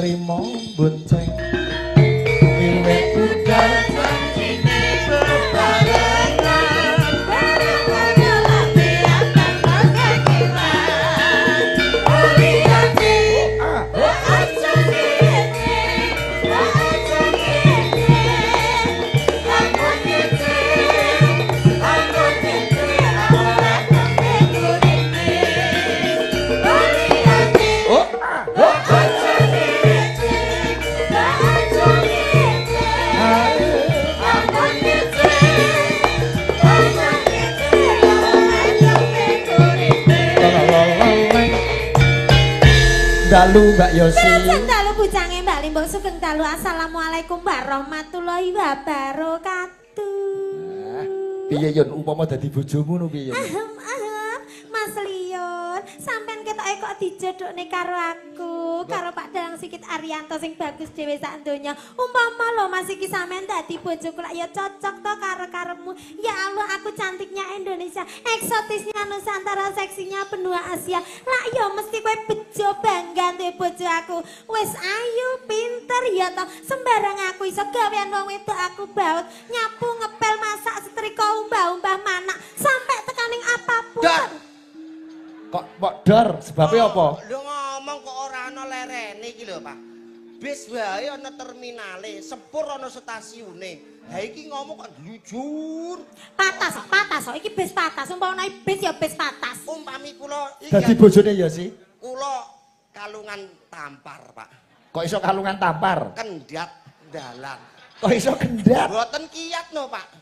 trimo bonceng. Wiwit budal janjine bebarengan, bareng-bareng latihan tanpa kekilan. Oli ati, aja ngene, aja ngene. Aku ngene, aku ngene, ora tembe gurine. Oli ati, aja ngene, aja ngene. Aku ngene, aku ngene, ora tembe gurine. Dalu Mbak Yosi. Sugeng dalu bujange Mbak Limbuk, sugeng dalu. Assalamualaikum warahmatullahi wabarakatuh. Piye Yun upama dadi bojomu no piye Yun? Ahem ahem, Mas Lion, sampean ketoke kok dijodhokne karo aku, karo Pak Dalang Sigit Arianto sing bagus dhewe sak donya. Umpama lho Mas iki sampean dadi bojoku lak ya cocok to karo karepmu. Ya Allah, aku cantiknya Indonesia, eksotisnya Nusantara, seksinya benua Asia. Lak ya mesti kowe bejo bangga duwe bojo aku. Wis ayu, pinter ya toh. Sembarang aku iso gawean wong wedok aku baut, nyapu, ngepel, masak, setrika, umbah-umbah manak, sampai tekaning apapun. Dor. Kok mbok dor sebabnya apa? Lho ngomong kok ora ana lerene iki lho, Pak. Bis wae ana terminale, sepur ana stasiune. Ha iki ngomong kok ndlujur. Patas, patas, iki bis patas. Umpamane bis ya bis patas. Umpami kula iki Dadi bojone Yosi. Kula kalungan tampar, Pak. Kok iso kalungan tampar? Kendhat dalan. Kok iso kendhat? Mboten kiat no, Pak.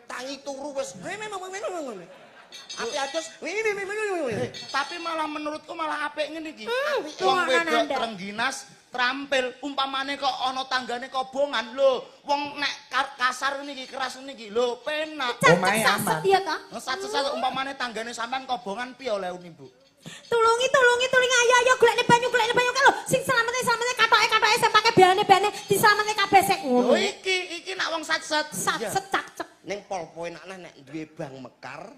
Tangi turu wis. Api adus. Tapi malah menurutku malah apik ngene iki. Wong wedok trengginas terampil, umpamane kok ana tanggane kobongan lho, wong nek kasar ngene iki, keras ngene iki lho, penak. Omahe aman. Sat ya toh? Sat-sat umpamane tanggane sampean kobongan piye oleh uni, Bu? Tulungi, tulungi, tulungi, ayo, ayo, golekne banyu, golekne banyu kan lho. Sing selametne, selametne katoke, sing pake bane-bane diselametne kabeh sik ngono. Lho iki, iki nak wong sat-sat. Sat-set cak-cek. Ning pol-po enak nek duwe bank mekar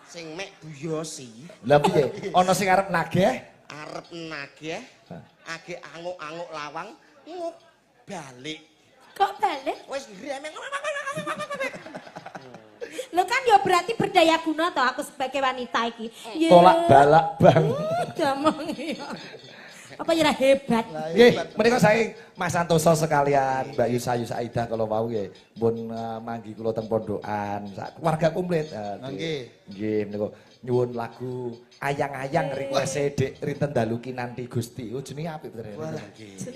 sing mek Bu Yosi. Lah piye? Ana sing arep nagih? Arep nagih, age anguk-anguk lawang, ngup balik. Kok balik? Wis gremeng. Lho kan ya berarti berdaya guna toh aku sebagai wanita iki. Tolak balak bang. Damong ya. Apa ya hebat. Nggih, menika saking Mas Santoso sekalian Mbak Yusa Yusaida kalau wau nggih pun manggi kula teng pondokan sak keluarga komplit. Nggih. Nggih menika nyuwun lagu ayang-ayang request Dik Rinten Dalu Kinanti Gusti. Oh jenenge apik bener.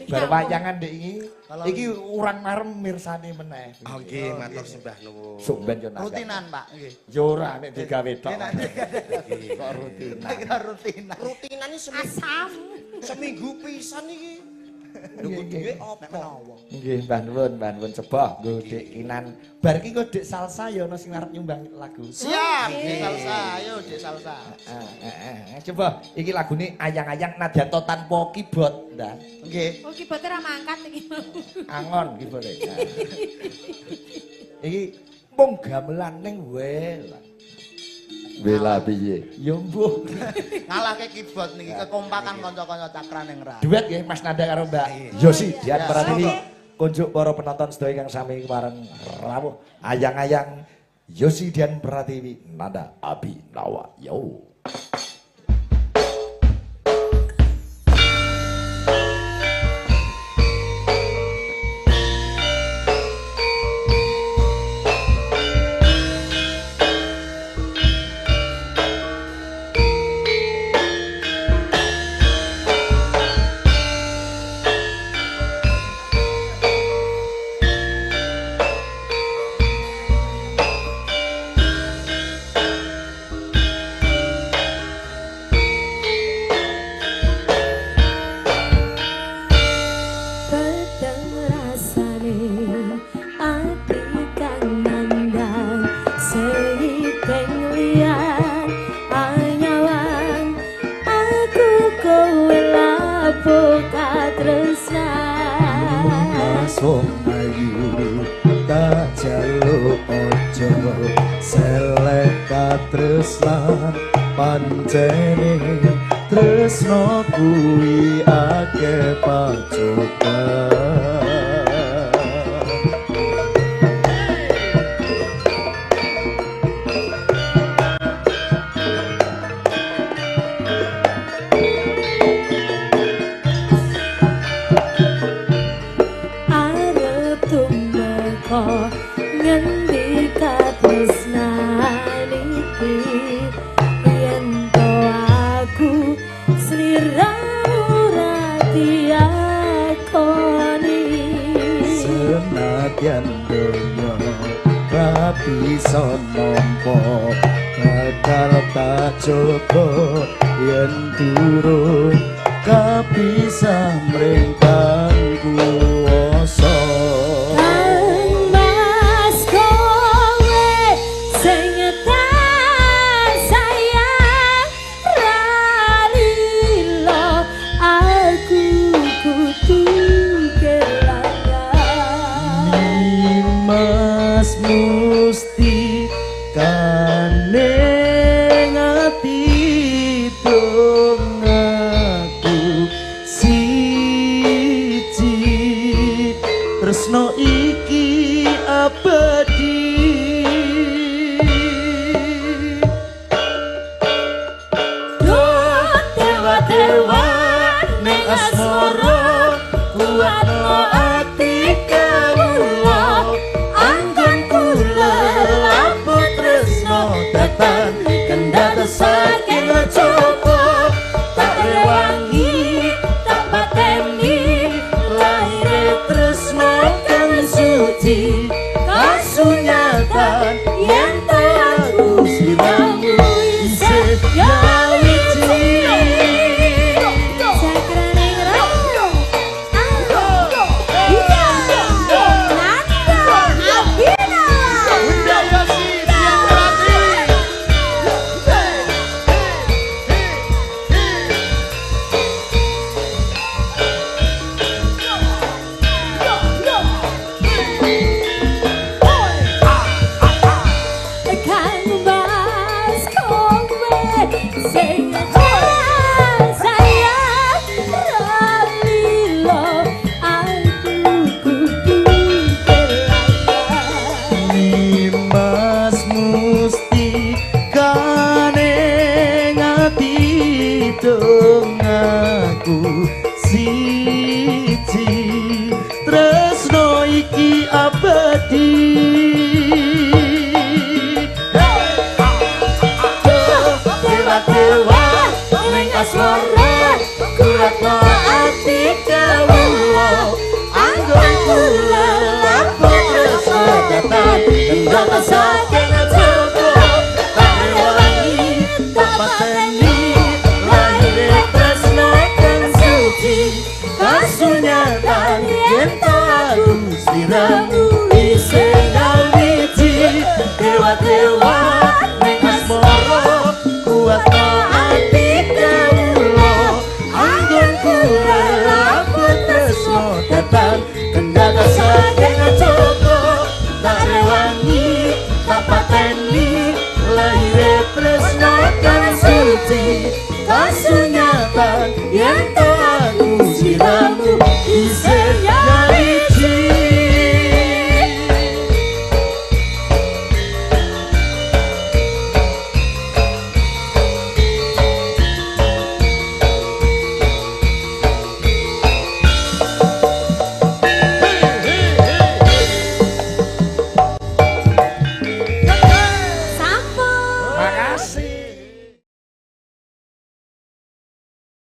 Bar wayangan Dik iki. Iki urang marem mirsani meneh. Oh nggih, matur sembah nuwun. Sok ben yo nang. Rutinan, Pak, nggih. Ya ora nek digawe tok. Kok rutinan. Rutinan. Rutinan iki Asam. Seminggu pisan iki. Nunggu duwe apa? Nggih, Mbah nuwun, Mbah nuwun sebah nggo Dik Kinan. Bar iki kok Dik Salsa ya ana sing arep nyumbang lagu. Siap, Dik Salsa. Ayo Dik Salsa. Coba iki lagune ayang-ayang nadyan to tanpa keyboard, Ndan. Nggih. Oh, keyboard ora mangkat iki. Angon keyboarde. Iki mung gamelan ning wela. Wela piye? Ya mbuh. Ngalahke keyboard niki kekompakan kanca-kanca cakraning ra. Duet nggih Mas Nanda karo Mbak Yosi Dian Pratiwi. Kunjuk para penonton sedaya kang sami kemareng rawuh ayang-ayang Yosi Dian Pratiwi Nanda Abinawa. Yo. Wong ayu tak jaluk aja seleh katresnan pancene Tresno kuwi akeh pacoban. Arep tumeka ngendi katresnan iki yen to aku sliramu ora diakoni. Senadyan donya ra bisa nampa bakal tak coba yen durung kapisah mring kang kuwasa. Kang Mas kowe sing tak sayang ra lila aku kudu kelangan. Mas musti kaning ati dongaku siji tresno iki abadi. Duh dewa-dewa ning asmara kuatno ati kawula anggon kula lapo tresno datan kendhat saking coba tak rewangi tak pateni lahir tresno kang suci kasunyatan yen aku sliramu isih nyawiji. Bunda Yosi Dian Pratiwi. Kang Mas kowe sing tak sayang ra lila aku kudu kelangan. Mas musti kaning ati dongaku siji tresno iki abadi.